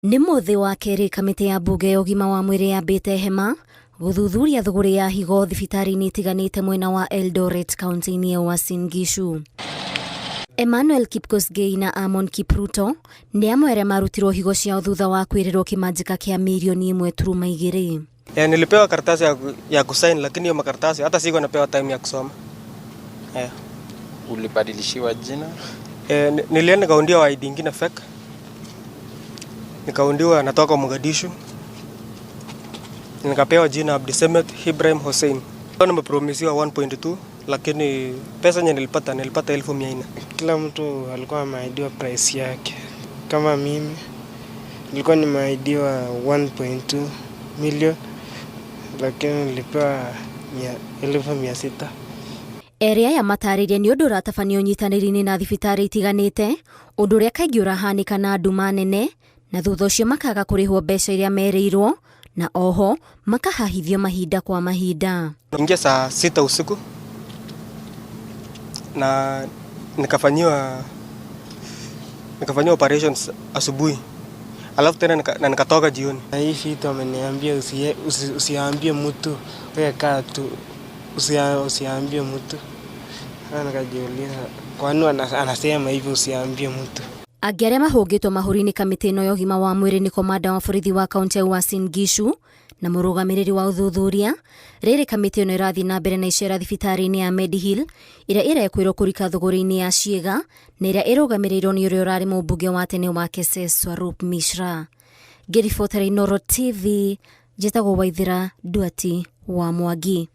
Nĩ mũthĩ wa kerĩ kamĩtĩ ya mbunge ya ũgima wa mwĩrĩ yambĩte hema gũthuthuria thũgũrĩ ya higo thibitarĩ-inĩ itiganĩte mwena wa Eldoret kaunti-inĩ ya Uasin Gishu. Emmanuel Kipkosgei na Amon Kipruto nĩ amwe arĩa marutirwo higo ciao thutha wa kwĩrĩrwo kĩmanjĩka kĩa mirioni 1.2. Yeah, nilipewa karatasi ya kusign lakini hiyo makaratasi hata sikuwa napewa time ya kusoma. Yeah. Ulibadilishiwa jina? Eh, nilienda nikaundiwa ID ingine fake. Nikaundiwa natoka Mogadishu. Nikapewa jina Abdisemet Ibrahim Hussein. Nimepromisiwa 1.2 lakini pesa yenye nilipata 400,000. Kila mtu alikuwa ameahidiwa price yake. Kama mimi nilikuwa nimeahidiwa 1.2 million lakini nilipewa 600,000. Erĩ aya matarĩrie nĩ ũndũ ũratabanio ũnyitanĩri-inĩ na thibitarĩ itiganĩte, ũndũ ũrĩa kaingĩ ũrahanĩka na nduma nene, na thutha ũcio makaga kũrĩhwo mbeca iria merĩirwo, na oho makahahithio mahinda kwa mahinda. Ingia saa 6 usiku na nikafanyiwa operations asubuhi, alafu tena na nikatoka jioni. Na hii vitu ameniambia usiambie mtu, wewe kaa tu, usiambie mtu. Sasa nikajiuliza kwa nini anasema hivi usiambie mtu. Angĩ arĩa mahũngĩtwo mahũri-inĩ kamĩtĩ ĩno ya ũgima wa mwĩrĩ nĩ komanda wa borithi wa kaunti ya Uasin Gishu na mũrũgamĩrĩri wa ũthuthuria. Rĩrĩ kamĩtĩ ĩno ĩrathiĩ na mbere na icera thibitarĩ-inĩ ya Medihill ĩrĩa ĩrekwĩrwo kũrika thũgũrĩ-inĩ ya ciĩga na ĩrĩa ĩrũgamĩrĩirwo nĩ ũrĩa ũrarĩ mũmbunge wa tene wa Kesses Swarup Mishra. Ngĩribotera Inooro TV, njĩtagwo Waithĩra Nduati wa Mwangi.